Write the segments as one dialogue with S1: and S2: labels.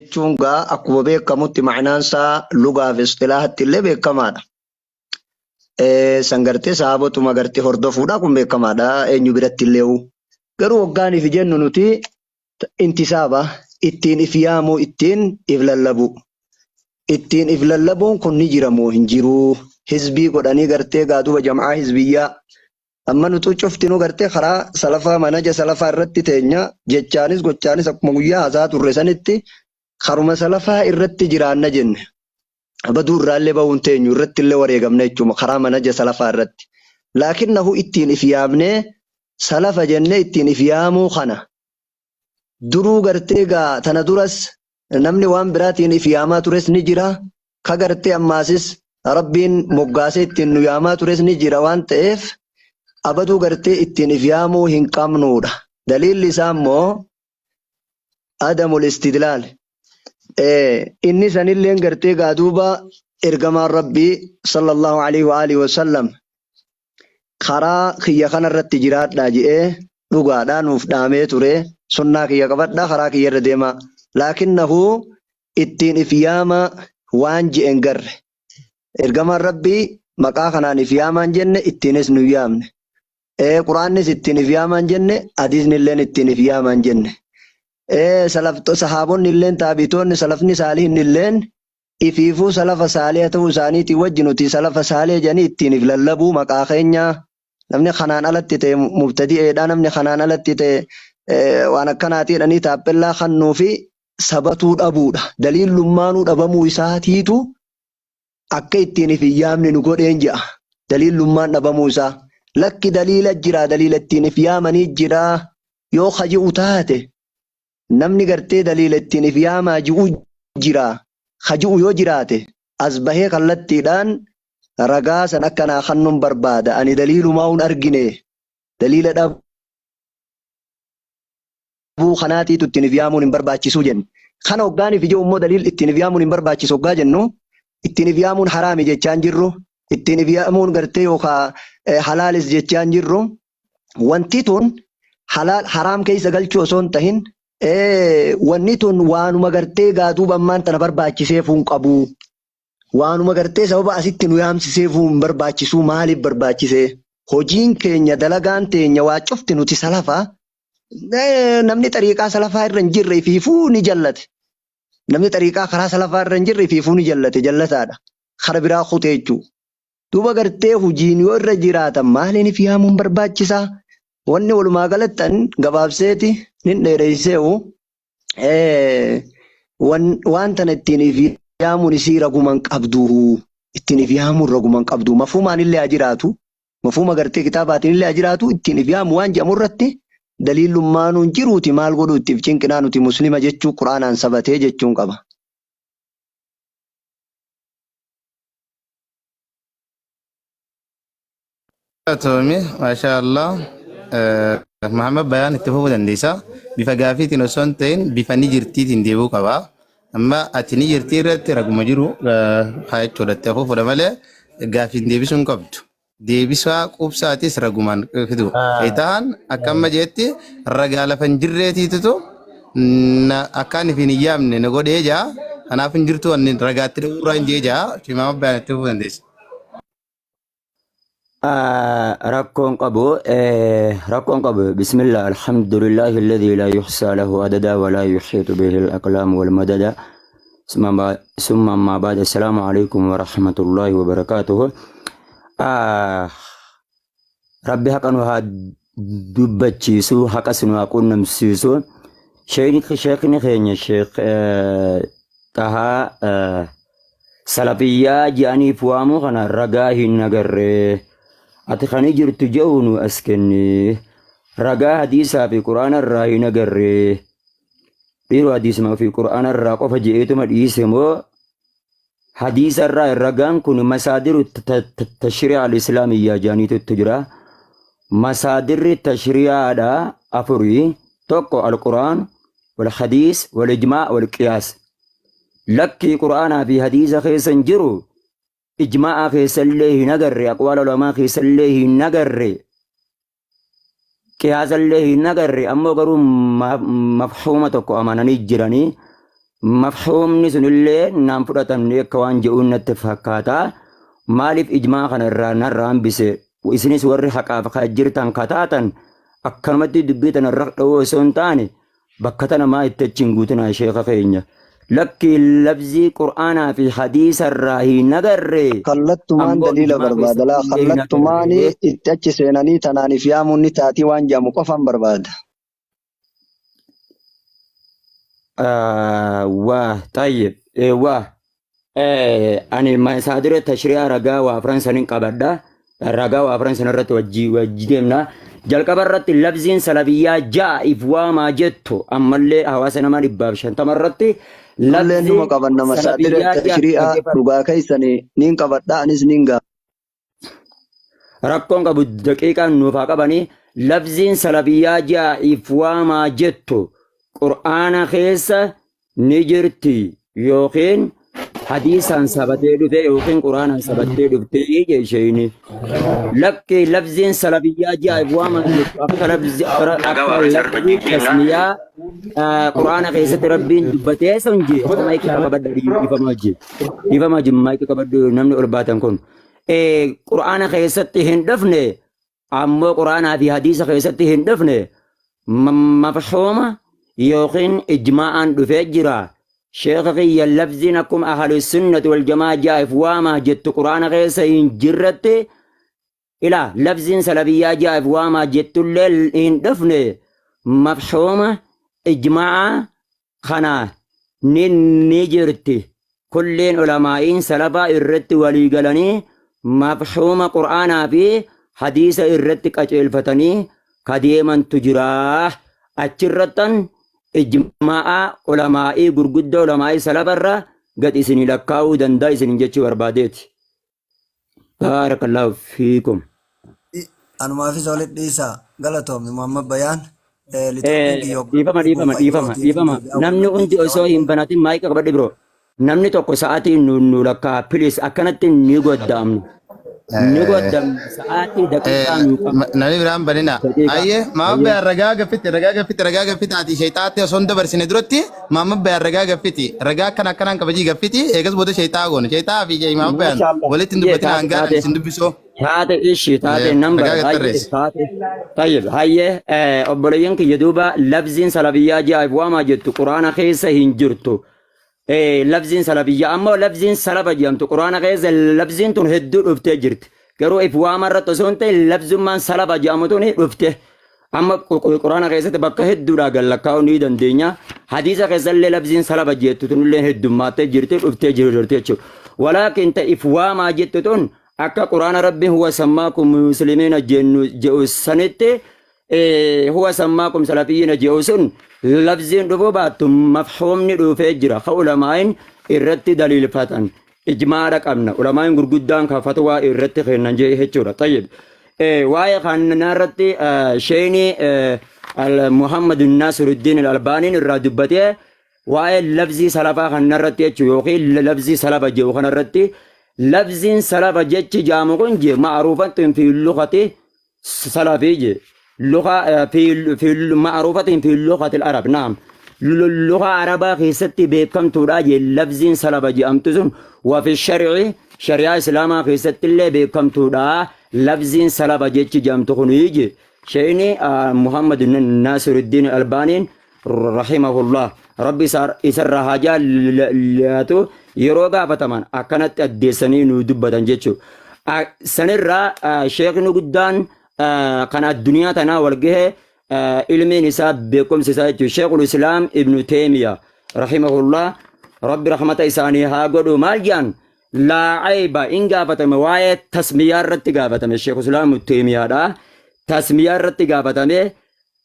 S1: Jechuun gaa akkuma beekamutti ma'naan isaa lugaa fi istilaahatti illee beekamaadha. San gartee sahaabotuma gartee hordofuudha kun beekamaadha eenyu biratti illee. Garuu hoggaan if jennu nuti intisaaba ittiin if yaamuu ittiin if lallabuu. Ittiin if lallabuun kun ni jira moo hin jiruu? Hizbii godhanii gartee gaa duuba jam'aa hizbiyyaa Amma nutu cuftinuu gartee karaa salafaa manaja salafaa irratti teenya jechaanis gochaanis akkuma guyyaa haasaa turre sanitti karuma salafaa irratti jiraanna jenne. Baduu irraallee bahuun teenyu irratti illee wareegamna jechuudha karaa manaja salafaa irratti. Laakinnahu ittiin if yaamnee salafa jennee ittiin if yaamuu kana Duruu gartee gaa tana duras namni waan biraatiin if yaamaa tures ni jira. Ka gartee ammaasis Rabbiin moggaasee ittiin nu yaamaa tures ni jira waan ta'eef abaduu gartee ittiin if yaamuu hin qabnuudha. Daliilli isaa immoo adamul istidlaal. Inni sanilleen gartee gaa duuba ergamaan Rabbii sallallahu alaihi wa alihi wasallam karaa kiyya kana irratti jiraadhaa je'ee dhugaadhaa nuuf dhaamee ture sunnaa kiyya qabadhaa karaa kiyya irra deemaa laakinnahu ittiin if yaamaa waan je'e hin garre ergamaan rabbii maqaa kanaan if yaamaa hin jenne ittiinis nu hin yaamne ee quraannis ittiin if yaamaa hin jenne hadiisni illeen ittiin if yaamaa hin jenne ee salafto sahaabonni illeen taabitoonni salafni saalihinni illeen Ifiifuu salafa saaliha ta'uu isaaniitiin wajji nuti salafa saaliha jedhanii ittiin if lallabuu maqaa keenya namni kanaan alatti ta'e mubtadi'eedha namni kanaan alatti ta'e waan akkanaati jedhanii taappellaa kannuu fi sabatuu dhabuudha. Daliillummaanuu dhabamuu isaatiitu akka ittiin if hin yaamne nu godheen jedha. Daliillummaan dhabamuu isaa. Lakki daliila jira daliila ittiin if yaamanii jira yoo kaji'u taate Namni gartee daliila ittiin if yaamaa ji'u jira ka ji'u yoo jiraate as bahee kallattiidhaan ragaa san akka naa kannun barbaada ani daliilumaahuu hin argine daliila dhabuu kanaatiitu ittiin if yaamuun hin barbaachisuu jenne. Kana hoggaan if ji'u immoo daliil ittiin if yaamuun hin barbaachisu hoggaa jennu ittiin if yaamuun haraami jechaa hin jirru ittiin if yaamuun gartee yookaa halaalis jechaa hin jirru Wanti tun halaal haraam keessa galchuu osoo hin tahin wanni tun waanuma gartee gaa duuba ammaan tana barbaachiseefuu hin qabu. Waanuma gartee sababa asitti nu yaamsiseefuu hin barbaachisuu maaliif barbaachisee? Hojiin keenya dalagaan teenya waa cufti nuti salafa namni xariiqaa salafaa irra hin jirre ifiifuu ni jallate. Namni xariiqaa karaa salafaa irra hin jirre ifiifuu ni jallate jallataadha. Kara biraa kutee jechuudha. Duuba gartee hujiin yoo irra jiraatan maaliinif yaamuun barbaachisaa? Wanni walumaa galatti an gabaabseeti nin dheereyseehu waan tana ittiin if yaamuun isii raguman qabdu. Ittiin if yaamuun raguman qabdu. Mafhuumaan illee haa jiraatu. Mafhuuma gartee kitaabaatiin illee haa jiraatu. Ittiin if yaamu waan jedhamu irratti daliillummaanuu hin jiruuti maal godhuu itti if cinqinaa nuti muslima jechuu quraanaan sabatee jechuun qaba.
S2: Galatomi maashaa Allah. Muhammad Bayaan itti fufuu dandeessa. Bifa gaafiitiin osoo hin ta'in bifa ni jirtiitiin deebi'uu qaba. Amma ati ni jirtii irratti raguma jiru haa jechuudha itti fufuudha malee gaafiin deebisuu hin qabdu. Deebisaa quubsaatis ragumaan fidu. Ta'an akka amma jeetti ragaa lafa hin jirreetiitutu akkaan ifiin hin yaamne na godhee jaa. Kanaaf hin jirtu wanni ragaatti dhowwuraa hin jee jaa. Muhammad Bayaan itti fufuu dandeessa.
S3: Rakkoon qabu rakkoon qabu bismillah alhamdulillahi alladhi la yuhsa lahu adada wa la yuhiitu bihi al-aqlam wal madada summa amma ba'd assalaamu alaikum wa rahmatullahi wa barakatuh. Rabbi haqa nu haa dubbachiisu haqas nu haa quunnamsiisu. Sheekni keenya sheek Xahaa Salafiyyaa je'aniif waamuu kana ragaa hin agarre. Ati kani jirtu je'u nu as kenni. Ragaa hadiisaa fi qur'aana irraa hin agarre. Dhiiroo hadiisuma fi qur'aana irraa qofa je'eetuma dhiise moo hadiisa irraa ragaan kun masaadiru tashrii'a al-islaamiyyaa je'aniitu itti jira. Masaadirri tashrii'aadha afurii tokko al-qur'aan wal hadiis wal ijmaa wal qiyaas. Lakkii Qur'aanaa fi hadiisa keessa hin jiru, ijmaa'aa keessa illee hin agarre, aqwaala ulamaa keessa illee hin agarre, qiyaasa illee hin agarre, ammoo garuu mafhuuma tokko amananii jiranii. Mafhuumni sunillee naan fudhatamne akka waan je'uun natti fakkaata. Maaliif ijmaa kana irraa narraa hambise? Isinis warri haqaaf ka jirtan ka taatan akkanumatti dubbii tana irra dha'uu osoo hin taane bakka tana maa itti achi hin guutinaa sheekha keenya. Lakki labzii Qur'aanaa fi hadiisa irraa hin agarre.
S1: Kallattumaan
S3: Ammoo
S1: daliila
S3: ijmaa
S1: barbaada laa
S3: keessatti illee hin
S1: kallattumaan
S3: agarre.
S1: itti achi seenanii tanaan if yaamuun ni taatii waan jedhamu qofan barbaada.
S3: Waa tayyib waa ani masaadira tashri'aa ragaa waa afran sanin qabadha. Ragaa waa afran san irratti wajji wajji deemna. Jalqaba irratti labziin salafiyyaa ja'a if waamaa jettu ammallee hawaasa nama 150 irratti
S1: Nulleen
S3: labzii
S1: numa qabanna masaadira
S3: salafiyyaa ja'a
S1: tashri'aa
S3: dhaggeeffadhu.
S1: dhugaa keessanii niin qabadha anis niin gaafadha.
S3: Rakkoon qabu daqiiqaan nuuf haa qabanii lafziin salafiyyaa ja'a if waamaa jettu qur'aana keessa ni jirti yookiin hadiisaan sabatee dhufe yookiin qur'aanaan sabattee dhufte jee isheen. Lakki lafziin salafiyyaa ja'a if waamaa jettu akka lafzi akka lafzii tasmiyaa qur'aana keessatti rabbiin dubbatee sun jee maayikii qabadha dhiifama jee dhiifama jee maayikii qabadhu namni ol baatan kun. Qur'aana keessatti hin dhufne ammoo qur'aanaa fi hadiisa keessatti hin dhufne mafhuuma yookiin ijmaa'aan dhufee jira. Sheekha kiyya lafziin akkuma ahlu sunnati wal jamaa jaa'if waamaa jettu qur'aana keessa hin jirretti ila lafziin salafiyyaa jaa'if waamaa jettullee hin dhufne mafhuuma ijmaa'aa kana ni ni jirti. Kulliin ulamaa'iin salafaa irratti walii galanii mafhuuma Qur'aanaa fi hadiisa irratti qaceelfatanii ka deemantu jira. Achirrattan ijmaa'a ulamaa'ii gurguddoo ulamaa'ii salafarra gad isinii lakkaa'uu danda'a isinin jechuu barbaadeeti. Baarakallaahu fiikum.
S4: Anumaafis walitti dhiisaa galatoomi Muhammad Bayaan. Lixoonni kiyya
S3: Dhiifama dhiifama dhiifama dhiifama namni hundi osoo hin banatin maayika qabadhe biroo namni tokko sa'aatii nu nu lakkaa please akkanatti ni godda'amnu ni godda'amnu sa'aatii daqiiqaa nu qaba
S2: Namni biraan banina.
S3: daqiiqaa
S2: Ayyee maama
S3: ayyee
S2: bayaan ragaa gaffiti ragaa gaffiti ragaa gaffiti ati sheexaatti osoo hin dabarsine duratti maama bayaan ragaa gaffiti ragaa akkana akkanaan kabajii gaffiti eegas booda sheexaa goone sheexaa fi maama bayaan
S3: maashaallah
S2: walitti hin
S3: ayyee
S2: dubbatin
S3: taate
S2: hangaan
S3: taate
S2: isin dubbisoo.
S3: Taate ishi taate nan
S2: Ragaa
S3: bara hayyee
S2: gattarreessi.
S3: taate tayyib hayyee obboleeyyan kiyya duuba labziin salafiyyaa ji'aaf waamaa jettu quraana keessa hin jirtu. Labziin salafiyyaa ammoo labziin salafa jedhamtu quraana keessa labziin tun hedduu dhuftee jirti. Garuu if waama irratti osoo hin ta'in labzummaan salafa jedhamu tun dhufte. Amma quraana keessatti bakka hedduudhaa gad lakkaa'uu ni dandeenya. Hadiisa keessallee labziin salafa jettu tunillee heddummaattee jirti dhuftee jirti jechuudha. Walaakin ta if waamaa jettu tun akka quraana rabbiin huwa sammaakum muslimiina jennu jedhu sanitti huwa sammaakum salafiyyiina jedhu sun labziin dhufuu baattu mafhuumni dhufee jira ka ulamaa'in irratti daliilfatan ijmaadha qabna ulamaa'in gurguddaan ka fatwaa irratti kennan jee jechuudha tayyib waa'ee kanaa irratti sheeyni Muhammad Nasiruddin Al-Albaaniin irraa dubbatee waa'ee labzii salafaa kanarratti jechuu yookiin labzii salafa jedhu kanarratti labziin salafa jechi jaamu kun je ma'ruufatun fi lughati salafii je lugha fi fi ma'ruufatin fi lughati al-arab naam lugha arabaa keessatti beekamtuudha je labziin salafa jedhamtu sun wa fi shar'i shari'aa islaamaa keessatti illee beekamtuudha labziin salafa jechi jedhamtu kun je sheeyni Muhammad Nasiruddin Albaaniin rahimahullah rabbi isarraa haa jaallatu yeroo gaafataman akkanatti addeessanii nu dubbatan jechuudha. Sanirraa sheekni guddaan kan addunyaa tanaa wal gahe ilmiin isaa beekumsi isaa jechuudha. Sheekul Islaam Ibnu Teemiya rahimahullah rabbi rahmata isaanii haa godhu maal jedhan laa ayba in gaafatame waa'ee tasmiyaa irratti gaafatame Sheekul Islaam Ibnu Teemiyaadha. Tasmiyaa irratti gaafatame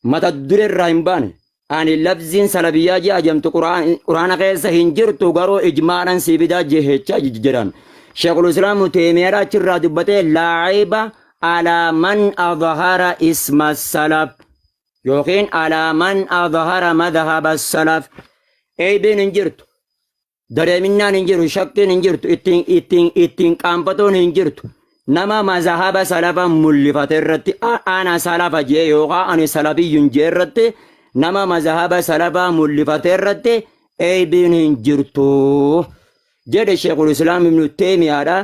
S3: mata dure irraa hin baane. Ani labziin salafiyyaa ji'a jedhamtu quraana keessa hin jirtu garuu ijmaadhaan sii fidaa jechaa jedhan. Sheekul Islaam Teemiyaadha achirraa dubbatee laa ayba alaa man adhara isma salaf yookiin alaa man adhara madhaba salaf eybiin hin jirtu. Dareeminnaan hin jiru, shakkiin hin jirtu, ittiin ittiin ittiin qaanfatuun hin jirtu. Nama mazahaba salafa mul'ifate irratti ana salafa jee yookaan ani salafiyyun jee irratti nama mazahaba salafaa mul'ifate irratti Eeybiin hin jirtu jedhe Sheekul Islaam Ibnu Teeymiyaadha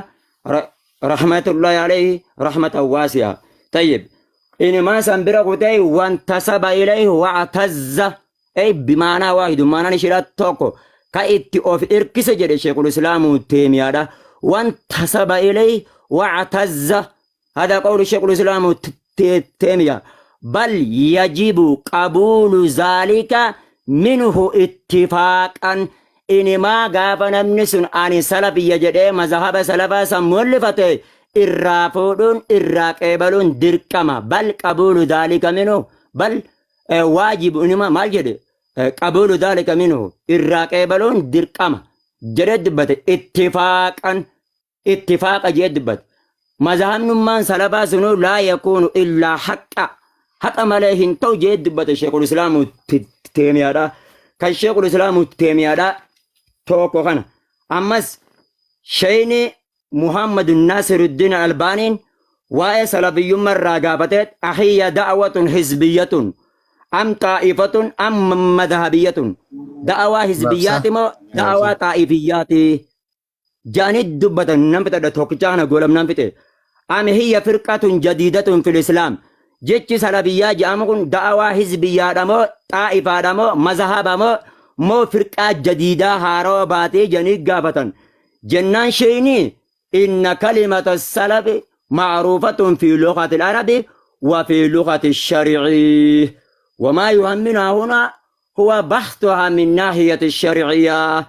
S3: rahmatullahi alayhi rahmatan waasi'a. Tayyib. Inimaa san bira kutee wantasaba ilayhi wa'tazza ey bimaanaa waahidu maanaan ishiidha tokko ka itti of irkise jedhe Sheekul Islaam Teeymiyaadha. Wantasaba ilayhi wa'tazza هذا قول شيخ الإسلام تيمية بل يجب قبول ذلك منه اتفاقا إنما غاف نمني سن أني سلفي jedhee mazhaba salafaa san mul'ifate irraa fuudhuun irraa qeebaluun dirqama bal qabuulu dhaalika minhu bal waajibu inima maal jedhe qabuulu dhaalika minhu irraa qeebaluun dirqama jedhee dubbate ittifaaqan ittifaaqa jee dubbate. Mazhabnummaan salafaa sunuu laa yakuunu illaa haqqa. Haqa malee hin ta'u jee dubbate Sheekul Islaamu Teemiyaadha. Kan Sheekul Islaamu Teemiyaadha tokko kana. Ammas Sheeyni Muhammad Naasiruddin Albaaniin waa'ee salafiyyummaa irraa gaafatee ahiyya da'watun hizbiyyatun am xaa'ifatun am madhabiyyatun da'awaa hizbiyyaati moo da'awaa xaa'ifiyyaati ja'anii dubbatan nan fixadha tokkicha kana goolam nan fixe. Am hiyya firqatun jadiidatun fil islaam. Jechi salafiyyaa jedhamu kun da'awaa hizbiyyaadha moo xaa'ifaadha moo mazhaba moo moo firqaa jadiidaa haarawa baatee jedhanii gaafatan. Jennaan sheeyni inna kalimata salafi ma'ruufatun fi lughati al-arabi wa fi lughati shari'i. Wamaa yuhamminaa hunaa huwa baxtuhaa min naahiyati shar'iyyaa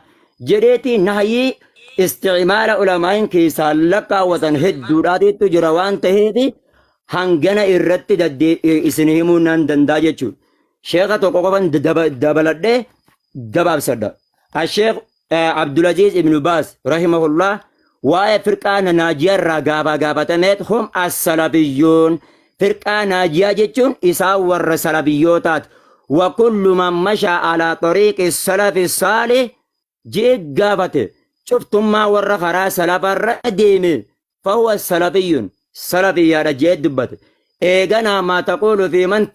S3: jedheeti nahyii isticmaala ulamaa'iin keessaa lakkaawwatan hedduudhaatiitu jira waan taheefi hangana irratti isin himuu nan danda'a jechuudha. Sheekha tokko qofan dabaladhee gabaabsadha. Asheekh Abdulaziz ibn Baaz rahimahullah waa'ee firqaa naajiyaa irraa gaafaa gaafatameet hum as-salafiyyoon firqaa naajiyaa jechuun isaan warra salafiyyootaati. Wa kullu man mashaa alaa xariiqi salafi saalih jee gaafate cuftummaa warra karaa salafarra deeme fahuwa salafiyyun salafiyyaadha jee dubbate. Eeganaa maa taquulu fi man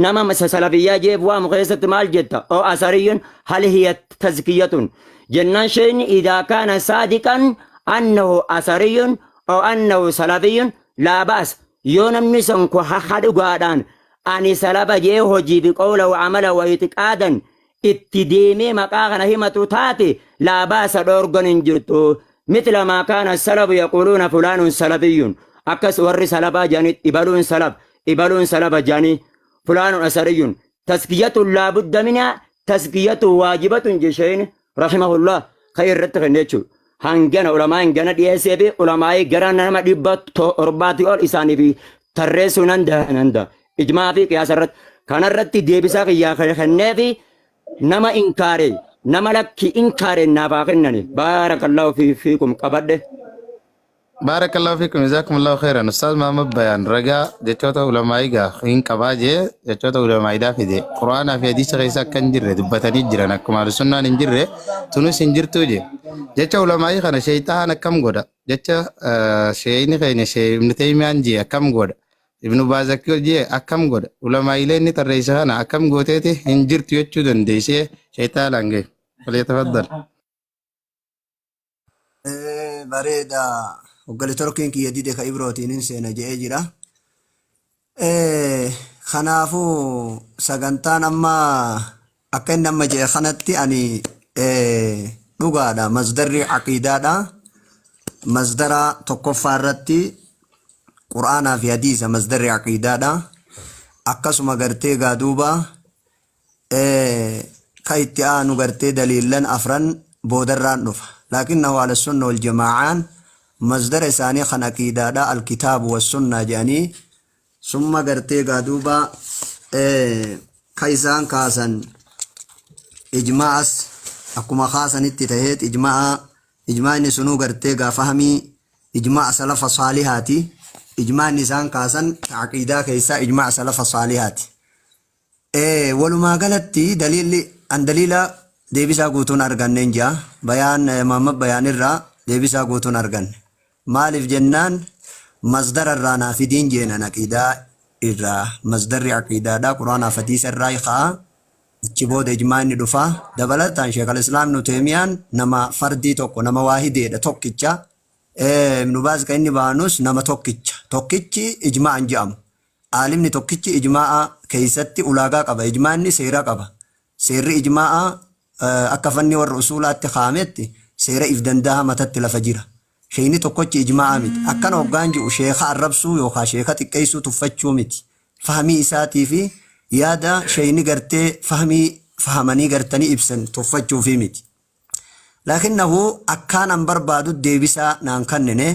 S3: nama salafiyyaa jeef waamu keessatti maal jetta? O asariyyun hal hiya tazkiyatun jennaan sheeyni idaa kaana saadiqan annahu asariyyun o annahu salafiyyun laa ba'as yoo namni san ko haqa dhugaadhaan ani salafa jee hojii fi qawla wa amala wa itiqaadan itti deemee maqaa kana himatu taate laa baasa dhoorgan hin jirtu. Mithla maa kaana salafu yaquuluuna fulaanun salafiyyun akkas warri salafaa jedhanii ibaluun salaf ibaluun salafa jedhanii fulaanun asariyyun taskiyatun laa budda minhaa taskiyatun waajibatun jesheen rahimahullah kan irratti kenne jechuudha. Hangana ulamaan gana dhiyeessee fi ulamaa'ii gara nama 700 ol isaaniif tarreessuu nan danda'a. Ijmaa fi qiyaasa irratti. Kanarratti deebisaa kiyyaa kennee fi nama inkaare nama lakki inkaare naaf haa kennani. Baarakallahu fiikum qabadhe.
S2: Baarakallahu fiikum jazakumullahu khairan. Ustaaz Muhammad Bayaan ragaa jechoota ulamaa'ii gaa hin qabaa jee jechoota ulamaa'iidhaa fide. Qura'aanaa fi hadiisa keessa akka hin jirre dubbatanii jiran akkuma sunnaan hin jirre tunis hin jirtuu je. Jecha ulamaa'ii kana sheeyxaan akkam godha? Jecha sheeyni keenya shee Ibnu Teeymiyaan jee akkam godha? Ibnu Baaz akka jee akkam godha? Ulamaa'iilee inni tarreesse kana akkam gooteeti hin jirtu jechuu dandeessee sheeyxaan gahe. Falyatafaddal.
S4: Bareeda hoggali torkiin kiyya dide ka ibrootiin hin seena je'ee jira. Kanaafuu sagantaan amma akka inni amma je'e kanatti ani dhugaadha masdarri aqiidaadha. Masdara tokkoffaa irratti Qur'aanaa fi hadiisa masdarri aqiidaadha. Akkasuma gartee gaa duuba ka itti aanu gartee daliillan afran boodarraan dhufa. Laakinnahu ala sunna wal jamaa'aan masdara isaanii kan aqiidaadha alkitaabu was sunnaa jedhanii summa gartee gaa duuba ka isaan kaasan ijmaa'as akkuma kaasanitti taheet ijmaa'a ijmaa'ni sunuu gartee gaa fahamii ijmaa'a salafa saalihaati. Ijmaa'ni isaan kaasan aqiidaa keessaa ijmaa'a salafa saalihaati. Walumaa galatti daliilli an daliila deebisaa guutuun arganneen jaa bayaan Muhammad bayaan irraa deebisaa guutuun arganne. Maaliif jennaan masdara irraa naa fidiin jeenan aqiidaa irraa masdarri aqiidaadha quraanaaf hadiisa irraa ka'a. Achi booda ijmaa'ni dhufa. Dabalataan Sheekh al-Islaam Ibnu Teeymiyaan nama fardii tokko, nama waahideedha, tokkicha. Ibnu Baaz kan inni baanus nama tokkicha. Tokkichi ijmaa'an je'amu. Aalimni tokkichi ijmaa'a keessatti ulaagaa qaba. Ijmaa'ni seera qaba. Seerri ijmaa'a akka fanni warra usuulaatti kaa'ametti seera if danda'a matatti lafa jira. Sheeyni tokkochi ijmaa'a miti. Akkana hoggaan je'u sheekha arrabsuu yookaa sheekha xiqqeessuu tuffachuu miti. Fahmii isaatii fi yaada sheeyni gartee fahmii fahamanii gartanii ibsan tuffachuufii miti. Laakinnahu akkaan an barbaadu deebisaa naan kannine.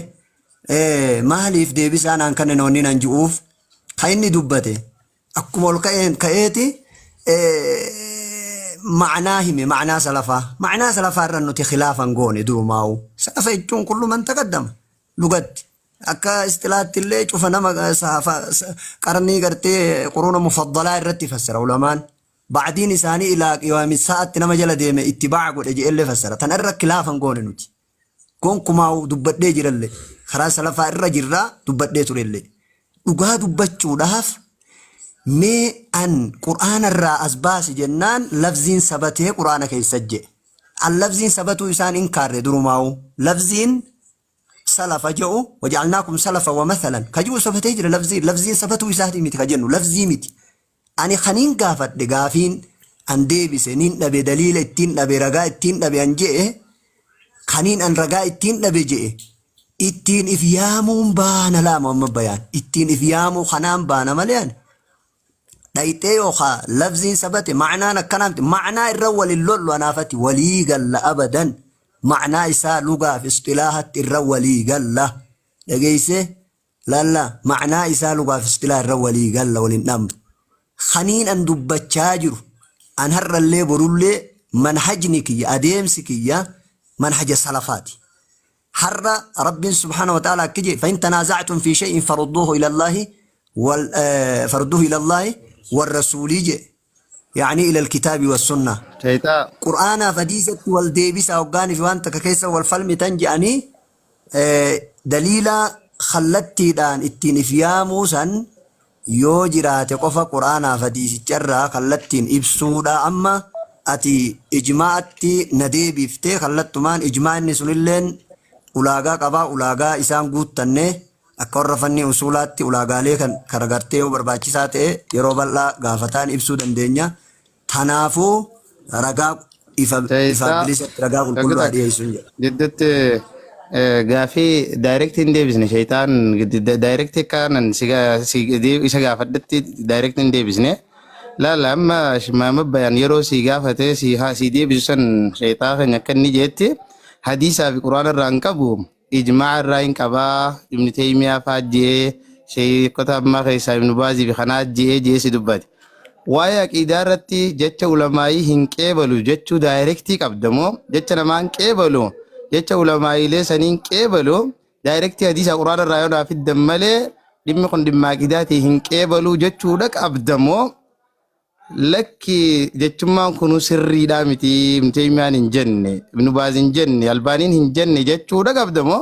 S4: Maaliif deebisaa naan kannine wanni naan ji'uuf ka inni dubbate akkuma ol ka'een ka'eeti ma'anaa hime ma'anaa salafaa ma'anaa salafaa irra nuti khilaafan goone durumaa'u salafa jechuun kullu man taqaddama lugatti akka istilaatti illee cufa nama qarnii gartee quruuna mufaddalaa irratti fassara ulamaan ba'diin isaanii ilaa qiyaami sa'aatti nama jala deeme ittibaa'a godhe je'ellee fassara tana irra khilaafan goone nuti gonkumaa'u dubbadhee jirallee karaa salafaa irra jirraa dubbadhee turellee dhugaa dubbachuudhaaf mee an qur'aana irraa as baasi jennaan lafziin sabatee qur'aana keessa je'e. An lafziin sabatuu isaan inkaarre durumaa'u lafziin salafa je'u waja'alnaakum salafa wa mathalan ka je'u sabatee jira lafziin lafziin sabatuu isaatii miti ka jennu lafzii miti. Ani kaniin gaafadhe gaafiin an deebise nin dhabe daliila ittiin dhabe ragaa ittiin dhabe an je'e kaniin an ragaa ittiin dhabe je'e ittiin if yaamuun baana laa Muhammad Bayaan ittiin if yaamuu kanaan baana malee ani dhayxee yookaa lafziin sabate ma'naan akkanaa miti ma'naa irra walin lollu anaafati walii galla abadan ma'naa isaa lugaaf istilaahatti irra walii galla dhageessee Laalla ma'naa isaa lugaaf istilaa irra walii galla wal hin dhabnu. Kaniin an dubbachaa jiru an har'allee borullee manhajni kiyya adeemsi kiyya manhaja salafaati. Har'a Rabbiin subhaanahu wa ta'ala akki jedhe fa'in tanaaza'tum fi shay'in farudduuhu ilallaahi wal farudduuhu ilallaahi wal rasuulii jedhe. Yaani ilal kitaabi was sunnah.
S2: Shayxaa.
S4: Qur'aanaaf hadiisatti wal deebisaa hoggaanii fi waan takka keessa wal falmitan jedhanii Daliila kallattiidhaan ittiin if yaamuu san yoo jiraate qofa Qur'aanaaf hadiisicha irraa kallattiin ibsuudha. Amma ati ijmaa'atti na deebifte kallattumaan ijmaa'inni sunilleen ulaagaa qaba ulaagaa isaan guuttanne akka warra fannii usuulaatti ulaagaalee kan kara gartee yoo barbaachisaa ta'e yeroo bal'aa gaafataan ibsuu dandeenya. Tanaafuu ragaa ifa ifaaf
S2: Teessaa
S4: bilisatti ragaa
S2: takka
S4: qulqulluu haa
S2: takka
S4: dhiyeessuun jedha.
S2: gidduutti gaafii daayirektii hin deebisne shayxaan daayirektii akka nan isa gaafadhetti daayirektii hin deebisne. Laala amma maama bayaan yeroo si gaafate si haa si deebisu san shayxaa keenya akka inni jeetti hadiisaa fi quraana irraa hin qabu ijmaa'a irraa hin qabaa ibni teeymiyaa faa je'ee sheekota ammaa keessaa ibnu baazii fi kanaa je'ee je'ee si dubbate. Waa'ee aqiidaa irratti jecha ulamaa'ii hin qeebalu jechuu daayirektii qabda moo jecha namaa hin qeebalu jecha ulamaa'iilee sanii hin qeebalu daayirektii hadiisa quraana irraa yoo naa fiddan malee dhimmi kun dhimma aqiidaatii hin qeebalu jechuudha qabda moo lakki jechummaan kunuu sirriidhaa miti Ibn Teeymiyaan hin jenne Ibn Baaz hin jenne Albaaniin hin jenne jechuudha qabda moo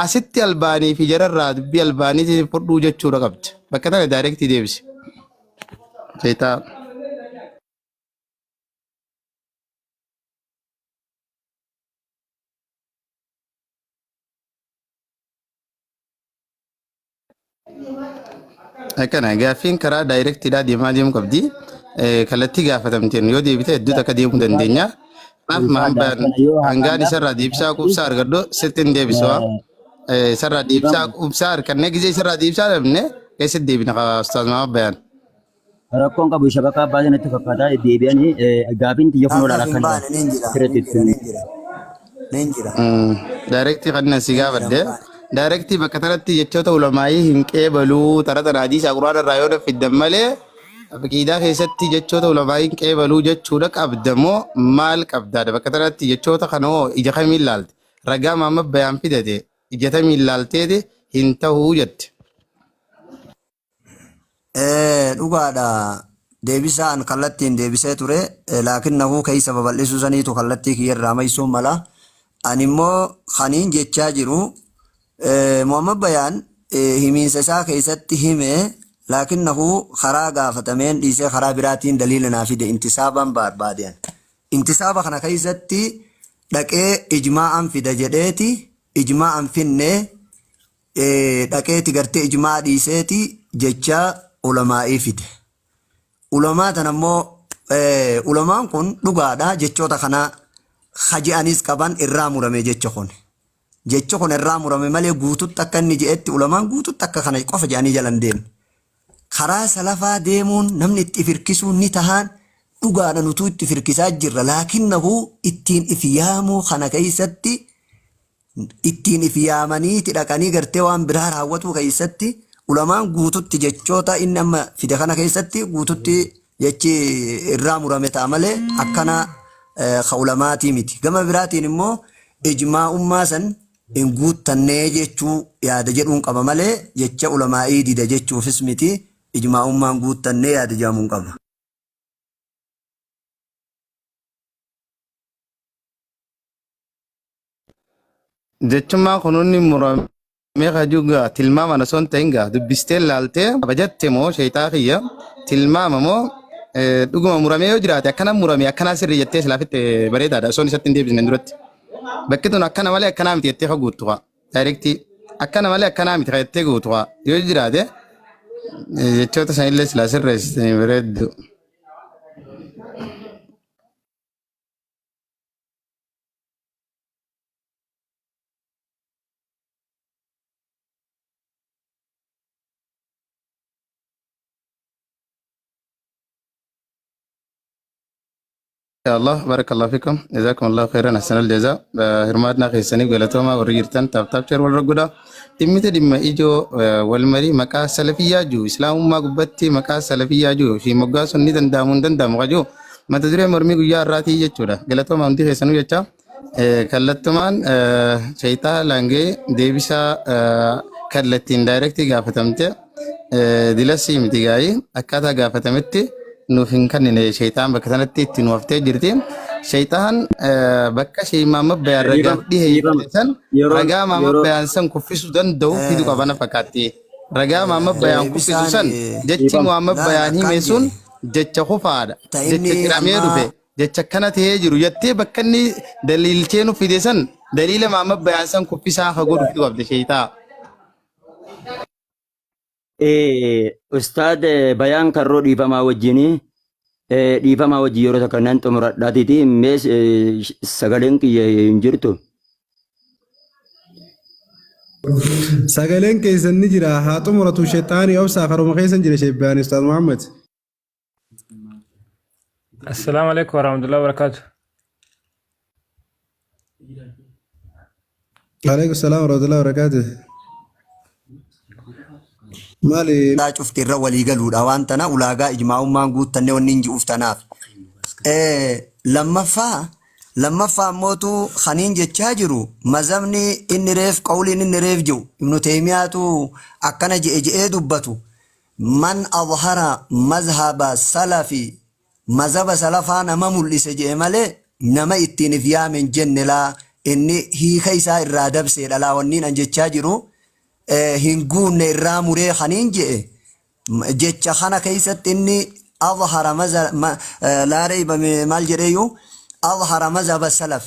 S2: asitti Albaanii fi jararraa dubbii Albaanii fudhuu jechuudha qabda bakka tana daayirektii deebisi. Seetaa. Akkana gaaffiin karaa daayirektiidhaa deemaa deemuu qabdi. Kallattii gaafatamteen yoo deebite hedduu takka deemuu dandeenya. Kanaaf
S3: Ulfaadha akkana yoo
S2: hangaan
S3: haasaan
S2: isarraa deebisaa quubsaa argadhu sitti hin deebisu. Isarraa deebisaa quubsaa argannee gizee isarraa deebisaa dhabne keessatti deebina Ustaaz Mahamad Bayaan.
S3: Rakkoon qabu shabakaa baay'ee natti fakkaata deebi'anii gaafiin xiyya kunoo
S4: Naaf
S3: laala
S4: hin
S3: akkana
S4: baane nin jira
S3: sirriitti
S4: nin jira
S3: ittiin
S4: nin jira nin jira
S2: Daayirektii kan si
S4: nin jira
S2: gaafadhe.
S4: hin baane.
S2: Daayirektii bakka tanatti jechoota ulamaayii hin qeebaluu tara tana hadiisa quraana irraa yoo fiddan malee aqiidaa keessatti jechoota ulamaayii hin qeebaluu jechuudha qabda moo maal qabdaadha bakka tanatti jechoota kana hoo ija kamiin laalte ragaa Mahammad Bayaan fidate ija tamiin laalteeti hin tahuu jette.
S4: Dhugaadha deebisaa an kallattiin deebisee ture laakinnahuu keessa babal'isuu saniitu kallattii kiyya irraa maysuun mala ani immoo kaniin jechaa jiru Muhammad Bayaan himiinsa isaa keessatti hime Laakinnahu karaa gaafatameen dhiisee karaa biraatiin daliila naa fide intisaabaan baarbaade an. Intisaaba kana keessatti dhaqee ijmaa'an fida jedheeti ijmaa'an finne dhaqeeti gartee ijmaa'a dhiiseeti jecha ulamaa'ii fide. Ulamaa tana immoo ulamaan kun dhugaadha jechoota kana haji'anis qaban irraa murame jecha kun. Jechi kun irraa murame malee guututti akka inni je'etti ulamaan guututti akka kana qofa je'anii jala hin deemne. Karaa salafaa deemuun namni itti if hirkisuun ni tahaan dhugaadha nutuu itti if hirkisaa jirra laakinnahu ittiin if yaamuu kana keessatti ittiin if yaamaniiti dhaqanii gartee waan biraa raawwatuu keessatti ulamaan guututti jechoota inni amma fide kana keessatti guututti jechi irraa murame ta'a malee akkana ka ulamaatii miti. Gama biraatiin immoo ijmaa'ummaa san hin guuttannee jechuu yaada jedhuun qaba malee jecha ulamaa'ii dida jechuufis miti ijmaa'ummaan guuttannee yaada jedhamuun qaba.
S2: Jechummaa kun hundi muramee kajuu gaa tilmaamaan osoo hin ta'in gaa dubbistee laaltee bajatte moo sheeyxaa kiyya tilmaama moo dhuguma muramee yoo jiraate akkana murame akkanaa sirrii jettee silaa fitte bareedaadha osoo isatti hin deebisne duratti. Bakki tun akkana malee akkanaa miti jettee ka guuttu kaa daayirektii akkana malee akkanaa miti ka jettee guutu kaa yoo jiraate jechoota sanillee silaa sirreessitanii bareeddu. Insha Allah barakallahu fikum jazakum Allah khairan ahsanal jaza hirmaannaa keessaniif galatoomaa warri jirtan taap taap share wal ragguudha dhimmita dhimma ijoo wal marii maqaa salafiyyaa jiru islaamummaa gubbatti maqaa salafiyyaa jiru fi moggaasuun ni danda'amu hin danda'amu kajuu mata duree mormii guyyaa har'aatii jechuudha galatoomaa hundi keessanuu jecha Kallattumaan Sheeyxaa Laangee deebisaa kallattiin daayirektii gaafatamte dilasii miti gaayii akkaataa gaafatametti nuuf hin kennine sheeyxaan bakka sanatti itti nu haftee jirti. Sheeyxaan bakka shee Maamma Bayaan ragaaf
S3: Dhiifama,
S2: dhiheeffate
S3: dhiifama.
S2: san
S3: Yeroon
S2: ragaa Maamma
S3: yeroo
S2: Bayaan san kuffisuu danda'u fidu qaba na fakkaatti. Ragaa Maamma Bayaan kuffisu
S4: Deebisaan
S2: san jechi
S3: dhiifama.
S2: Maamma
S4: laal
S2: Bayaan hime
S4: akkaan
S2: sun
S4: jedhe
S2: jecha kufaadha.
S4: ta
S2: Jecha
S4: inni
S2: ciramee
S4: amma
S2: dhufe. Jecha akkana ta'ee jiru jettee bakka inni daliilchee nu fide san daliila Mahammad Bayaan san kuffisaa ka godhu fiduu qabde sheeytaa.
S3: Ustaad Bayaan Karroo dhiifamaa wajjin dhiifamaa wajjin yeroo takka nan xumuradhaatiiti mee sagaleen kiyya hin jirtu.
S5: Sagaleen keessan ni jira haa xumuratu shexaanii obsaa karuma keessan jira sheebbaan Ustaaz Muhammad.
S6: Assalamu alaikum warahmatullahi wabarakatuh.
S5: Alaikum salaam warahmatullahi wabarakatuh. Maali
S4: Taa cufti irra walii galuudha waan tana ulaagaa ijmaa'ummaan guuttanne wanni hin ji'uuf tanaaf. Lammaffaa lammaffaa ammootu kaniin jechaa jiru mazhabni inni reef qawliin inni reef ji'u Ibnu Teeymiyaatu akkana je'e je'ee dubbatu Man azhara mazhaba salafi mazhaba salafaa nama mul'ise je'e malee nama ittiin if yaame hin jenne laa inni hiika isaa irraa dabseedha laa wanniin an jechaa jiru hin guunne irraa muree kaniin je'e jecha kana keessatti inni azhara maza laa rayba maal jedheeyu azhara mazhaba salaf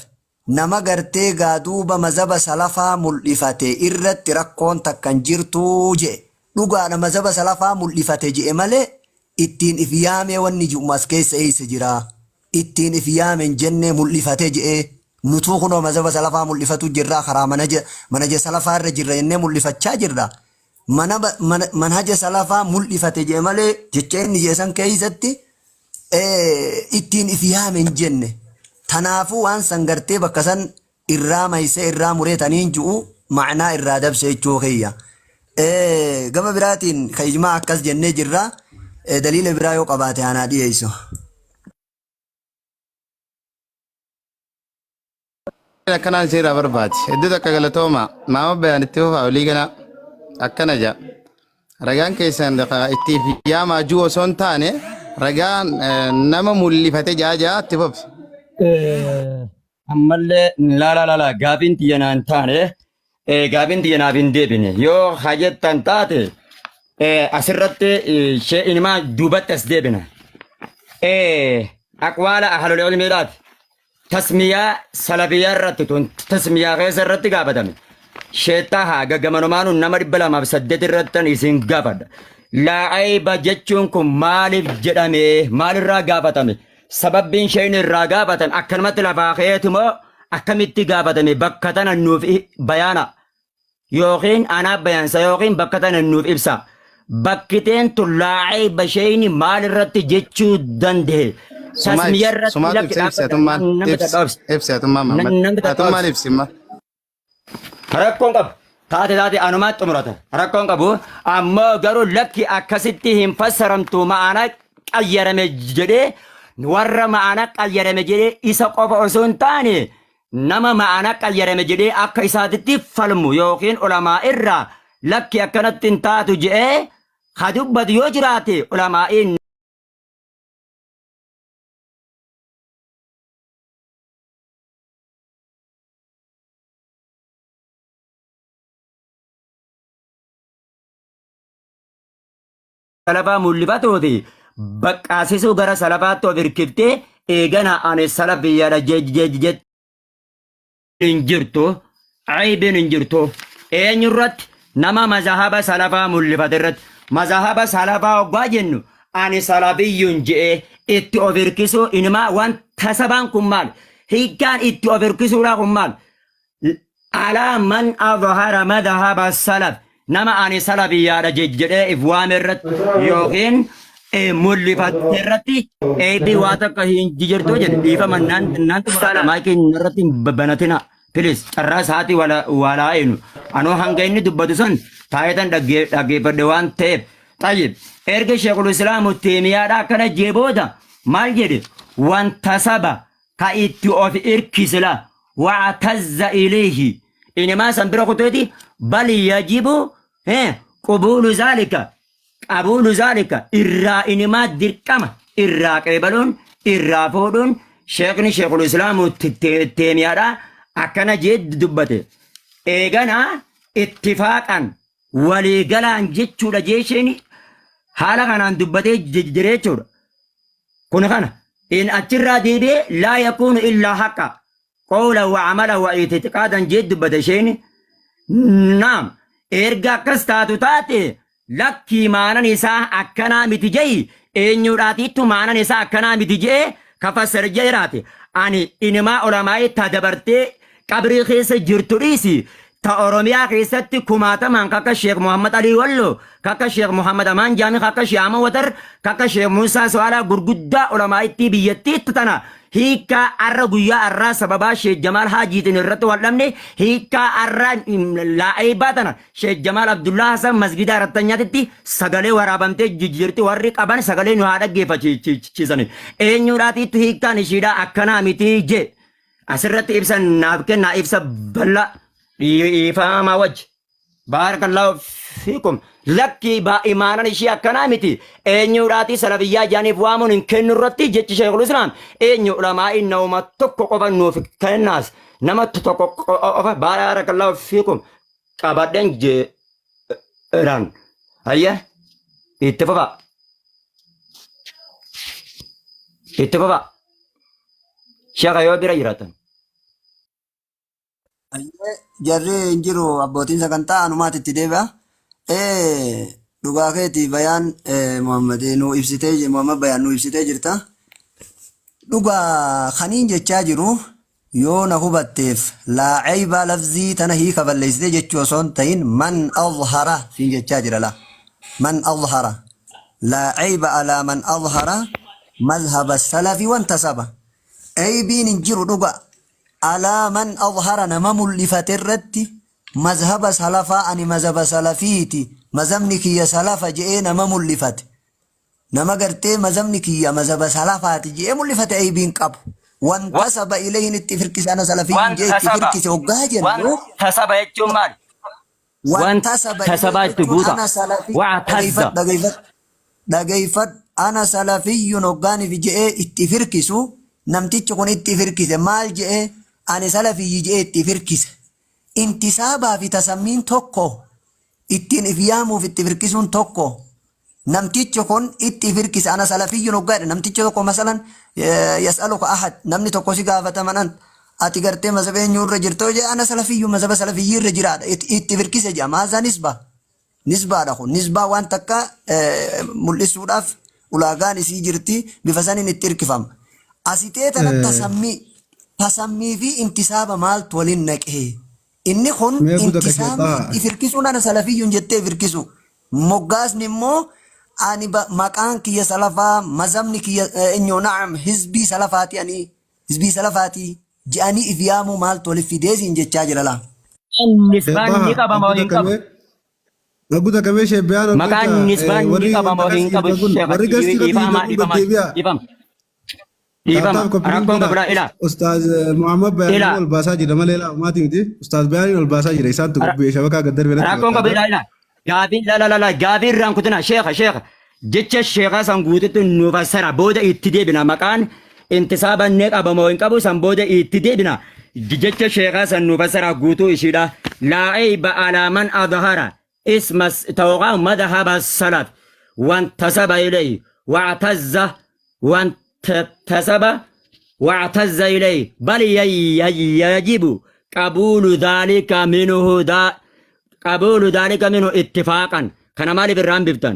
S4: Nama gartee gaa duuba mazhaba salafaa muldhifate irratti rakkoon takka hin jirtu je'e. Dhugaadha mazhaba salafaa muldhifate je'e malee ittiin if yaamee wanni ji'u as keessa eessa jira? Ittiin if yaame hin jennee muldhifate je'ee nutuu kunoo mazhaba salafaa muldhifatu jirraa karaa manaja manaja salafaa irra jirra jennee muldhifachaa jirra. Manaba mana manhaja salafaa muldhifate je'e malee jecha inni je'e san keessatti ittiin if yaame hin jenne. Tanaafuu waan san gartee bakka san irraa maysee irraa muree taniin ju'u ma'naa irraa dabse jechuu kiyya. Gama biraatiin ka ijmaa akkas jennee jirra. Daliila biraa yoo qabaate anaa dhiyeessu.
S2: Akkanaan seeraa barbaade. Hedduu takka galatooma. Maama bayaan itti fufaa olii gana akkana ja'a. Ragaan keessan itti yaamaa jiru osoo hin taane ragaan nama mul'ifate ja'a ja'a itti fufi.
S3: Ammallee laala laala gaafiin tiyya naan taane gaafiin tiyya naaf hin deebine yoo hajettan taate Asirratti shee'inimaa duubatti as deebina. Aqwaala ahlul ilmiidhaati. Tasmiyaa salafiyyaa irratti tun tasmiyaa keessa irratti gaafatame. Sheexxahaa gaggamanumaanu nama 208 irrattan isin gaafadha. Laa ayba jechuun kun maaliif jedhame maalirraa gaafatame? Sababbiin sheen irraa gaafatame akkanumatti lafaa ka'eeti moo akkamitti gaafatame bakka tana nuuf bayaana. Yookiin anaa bayansa yookiin bakka tana nuuf ibsa. Bakkiteen tun laa ayba sheeyni maal irratti jechuu danda'e?
S2: Sumaa
S3: Tasmiya
S2: ibsi.
S3: irratti
S2: Sumaatu
S3: lakki
S2: ibsa ibsi
S3: dhaabbata
S2: atummaan
S3: namni
S2: ibsi
S3: takka obsi.
S2: ibsi atummaan Muhammad.
S3: Namni takka
S2: Atummaan
S3: obsi.
S2: ibsi amma.
S3: Rakkoon qabu. Taate taate anumaa xumurata. Rakkoon qabu. Ammoo garuu lakki akkasitti hin fassaramtu ma'ana qayyarame jedhee warra ma'ana qayyarame jedhee isa qofa osoo hin taane Nama ma'ana qayyarame jedhee akka isaatitti falmu yookiin ulamaa irraa lakki akkanatti hin taatu je'ee ka dubbatu yoo jiraate ulamaa'iin salafaa mul'ifatuuti baqqaasisuu gara salafaatti of hirkiftee eegana ani salafiyyaadha jette hin jirtu aybiin hin jirtu eenyurratti nama mazahaba salafaa mul'ifate irratti mazahaba salafaa hoggaa jennu ani salafiyyuun je'ee itti of hirkisuu inumaa wanta sabaan kun maal hiikkaan itti of hirkisuudhaa kun maal Alaa man adhara madhaba salaf nama ani salafiyyaadha jedhee if waame irratti yookiin mul'ifatte irratti eebbii waa takka hin jirtu jedhe dhiifama naan naan xumurata maayikiin irratti hin banatina please carraa isaatii wala walaa eenu anoo hanga inni dubbatu san taayitan dhaggeeffadhe waan ta'eef xayyib erga sheekul islaamu teemiyaadha akkana jee booda maal jedhe wanta saba ka itti of irkise la wa'tazza ilayhi inimaa san bira kuteeti bal yajibu qubuulu zaalika qabuulu zaalika irraa inimaa dirqama irraa qeebaluun irraa fuudhuun sheekni sheekul islaamu teemiyaadha akkana jee dubbate eegana ittifaaqan waliigalaan jechuudha jeesheen haala kanaan dubbatee jira jechuudha. Kun kana. In achirraa deebi'ee laa yakuunu illaa haqa. Qawla wa amala wa itiqaadan jee dubbate isheen. Naam. Erga akkas taatu taate lakkii maanan isaa akkanaa miti je'i eenyuudhaatiittu maanan isaa akkanaa miti je'ee kafassar jiraate. Ani inimaa olamaa'ii ta dabartee qabrii keessa jirtu dhiisi ta Oromiyaa keessatti kumaatamaan kakka Sheekh Muhammad Alii Walloo, kakka Sheekh Muhammad Amaan Jaamii, kakka Sheekh Ahmad Watar, kakka Sheekh Muusaa So'aalaa gurguddaa olamaa'ittii biyyattiitti tana hiikkaa arra guyyaa arraa sababaa Sheekh Jamaal Haajiitiin irratti wal dhabne hiikkaa arra laa'eebaa tana Sheekh Jamaal Abdullaa Hasan masgida Arattanyaatitti sagalee waraabamtee jijjiirti warri qaban sagalee nu haa dhaggeeffachiisani eenyuudhaatiittu hiikkaan ishiidhaa akkanaa mitii jee Asirratti ibsa naaf kennaa ibsa bal'aa dhiifama wajji. Baarakallaahu fiikum. Lakki imaanan ishii akkanaa miti. Eenyuudhaatii salafiyyaa jaaniif waamuun hin kennu irratti jechi Sheekul Islaam eenyu ulamaa'iin nama tokko qofa nuuf kennaas nama tokko qofa baarakallaahu fiikum qabadheen jedhan. Hayya itti fufa. Itti fufa. Sheekha yoo bira jiraatan.
S4: Ayyee, Jarri hin jiru abbootiin sagantaa anumaati itti deebi'a. Ee dhugaa keeti bayaan Muhammad nu ibsitee Muhammad bayaan nu ibsitee jirta. Dhugaa kaniin jechaa jiru yoo na hubatteef laa ceybaa lafzii tana hiika balleessitee jechuu osoo hin ta'in man azhara siin jechaa jira laa. Man azhara laa ceyba alaa man azhara mazhaba salafi wantasaba. Eybiin hin jiru dhuga. Alaa man azhara nama mul'ifate irratti mazhaba salafaa ani mazhaba salafiiti mazhabni kiyya salafa je'ee nama mul'ifate. Nama gartee mazhabni kiyya mazhaba salafaati je'ee mul'ifate eybiin qabu. Wantasaba ilayhin itti firkise ana salafiyyuun je'ee itti
S3: Wantasaba.
S4: firkise hoggaa jennu
S3: Wantasaba jechuun maali?
S4: Wantasaba ilayhi
S3: Wantasaba itti
S4: jechuun
S3: guuta.
S4: ana salafi
S3: Wa'tazza.
S4: dhageeffadhu dhageeffadhu dhageeffadhu ana salafiyyun hoggaaniif je'ee itti firkisu namtichi kun itti firkise maal je'ee ani salafiyyi je'ee itti firkise intisaabaa fi tasammiin tokko Ittiin if yaamuuf itti firkisuun tokko. Namtichi kun itti if hirkisa ana salafiyyun hoggaa jedhe namtichi tokko masalan yas'aluka ahad namni tokko si gaafata manan ati gartee mazhaba eenyuu irra jirta yoo jedhe ana salafiyyun mazhaba salafiyyii irra jiraadha itti if hirkise jedha maazaa nisba nisbaadha kun nisbaa waan takka mul'isuudhaaf ulaagaan isii jirti bifa saniin itti hirkifama asitee tana tasammii tasammii fi intisaaba maaltu waliin naqee Inni kun
S5: Mee guuta ka
S4: intisaabni
S5: sheexaa.
S4: if hirkisuun ana salafiyyuun jettee if hirkisu. Moggaasni immoo ani maqaan kiyya salafaa, mazhabni kiyya eenyu na'am hizbii salafaati ani hizbii salafaati je'anii if yaamuu maaltu walitti fidee siin jechaa jira laa.
S3: Nisbaan ni
S5: Sheexaa
S3: qaba moo
S5: guuta
S3: hin qabu?
S5: kamee guuta kamee sheebbiyaan ol
S3: Maqaan
S5: galcha
S3: nisbaan ni
S5: warri
S3: qaba moo
S5: wanta
S3: hin
S5: gastii
S3: qabu
S5: irra kun
S3: sheekha
S5: warri gastii irratti
S3: dhiifama
S5: jirtan kun
S3: dhiifama
S5: gaddeebi'a.
S3: dhiifama dhiifama
S5: Taaptaaf koppiliin
S3: rakkoon
S5: godha.
S3: qabudha ilaa
S5: Ustaaz Muhammad Bayaaniin
S3: ilaa
S5: ol baasaa jira malee laa maatii miti. Ustaaz Bayaaniin ol baasaa jira isaan tuquu shabakaa gad darbe natti
S3: Rakkoon qabu
S5: fakkaata.
S3: ilaa ilaa. Gaafii la la la la gaafii irraan kutina sheekha sheekha jecha sheekhaa san guututti nu fassara booda itti deebina maqaan intisaaba ni qaba moo hin qabu san booda itti deebina jecha sheekhaa san nu fassara guutuu ishiidha laa ayba alaa man adhara isma tawqaa madhaba salaf wantasaba ilayhi wa'tazza wantasaba wa'tazza ilayhi bal yajibu qabuulu dhaalika minhu daa qabuulu dhaalika minhu ittifaaqan kana maaliif irraa hambiftan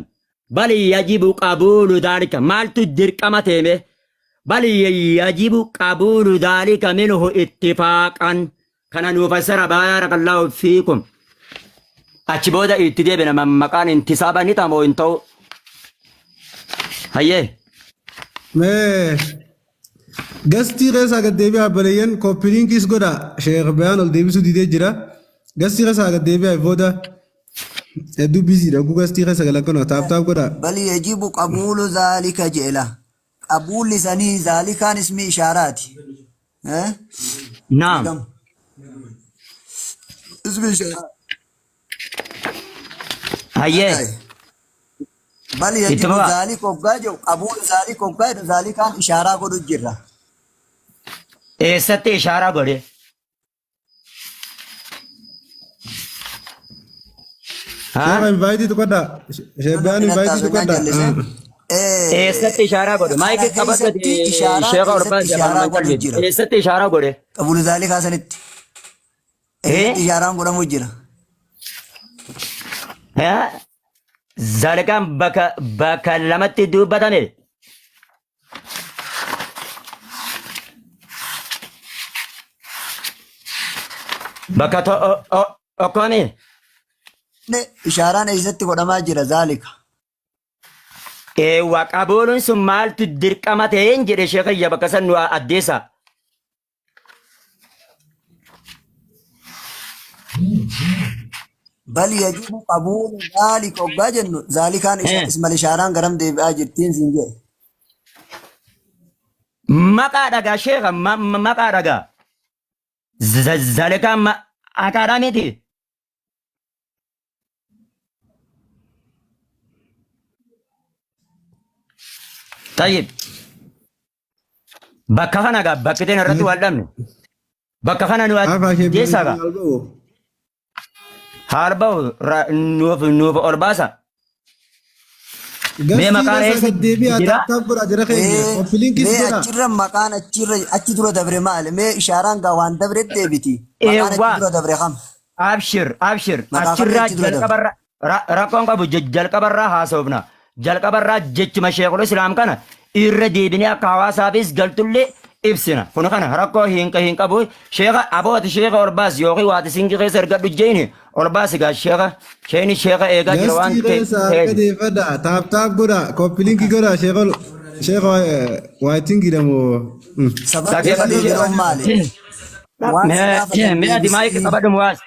S3: bal yajibu qabuulu dhaalika maaltu dirqama teeme bal yajibu qabuulu dhaalika minhu ittifaaqan kana nuu fassara baarakallaahu fiikum achi booda itti deebina maqaan intisaaba ni ta'a moo hin ta'u hayyee
S5: Mee gastii keessaa gad deebi'aa obboleeyyan koppiliinkiis godha sheekh Bayaan ol deebisuu didee jira. Gastii keessaa gad deebi'aa booda hedduu biiziidha. Oguu gastii keessa galan kana taap taap godha.
S4: Bal yajibu qabuulu zaalika je'ela. Qabuulli sanii zaalikaan ismi ishaaraati. Eh?
S3: naam
S4: Gam. Ismi ishaaraati.
S3: hayyee
S4: Dhagaye. Bal
S3: itti
S4: yajibu
S3: fufaa
S4: zaalika hoggaa jedhu qabuulu zaalika hoggaa jedhu zaalikaan ishaaraa godhu jirra.
S3: eessatti ishaaraa godhe
S5: Sheekh
S3: haa
S5: invaayitii tuqadha. Sheebbaan
S4: Natti
S5: invaayitii
S4: haasofnaan
S5: tuqadha.
S4: jallisee.
S3: Eessatti ishaaraa godhe?
S4: Kana
S3: Maayikii qabadhu
S4: keessatti ishaaraa
S3: sheeka
S4: eessatti
S3: Orbaas
S4: ishaaraa
S3: afaan
S4: godhu
S3: calli.
S4: jira.
S3: Eessatti ishaaraa godhe?
S4: Qabuulu zaalikaa sanitti. Eessatti ishaaraan godhamu jira.
S3: Haa? Zaalikaan bakka bakka lamatti dubbatame. Bakka tokkomi.
S4: Ishaaraan eessatti godhamaa jira zaalika.
S3: Eewwa qabuuluun sun maaltu dirqama ta'een jedhe sheekayya bakka san nu addeessa.
S4: Bal yajibu qabuulu zaalika hoggaa jennu zaalikaan ismal ishaaraan garam deebi'aa jirtiin siin jedhe.
S3: Maqaa dhagaa sheeka maqaa dhagaa. Zaalikaan maqaadhaa miti. Tayyib. Bakka kana gaa bakki teen irratti wal dhabne. Bakka kana nu
S5: Afaa ishee
S3: ajjeesaa gaa.
S5: haal ba'u.
S3: Haal ba'u nuuf ol baasa. Mee
S5: Gastii
S3: maqaan
S5: keessaa
S3: eessa
S5: gad deebi'aa
S3: jira?
S5: taap taap godhaa jara keenya.
S4: Mee
S5: Koppiliinkis
S4: mee
S5: godhaa.
S4: achirra maqaan achirra achi dura dabre maali? Mee ishaaraan gaa waan dabre deebiti. Maqaan achi
S3: Eewwa
S4: dura dabre kam?
S3: abshir abshir
S4: Maqaa kamtu
S3: achirraa
S4: achi dura dabre?
S3: jalqabarra Rakkoon qabu jalqabarraa haasofna. Jalqabarraa jechuma sheekul islaam kana irra deebinee akka hawaasaafis galtullee ibsina. Kun kana rakkoo hin hin qabu. Sheeka abooti sheeka ol baasi yookiin waati sinqii keessa ergadhu jeeni ol baasi gaa sheeka sheeni sheeka eegaa jira waan
S5: Gastii keessa harka
S3: ta'eef.
S5: deeffadha. Taap taap godha. Koppiliinkii godha. Sheekol sheeka waayitiin jedhamu.
S4: Sababni
S3: Dhaggeeffadhu
S4: irra
S3: sheeka.
S4: deebinuun maali? Waan si gaafatan
S3: Mee ati maayikii
S4: deebisii.
S3: qabadhu muwaas.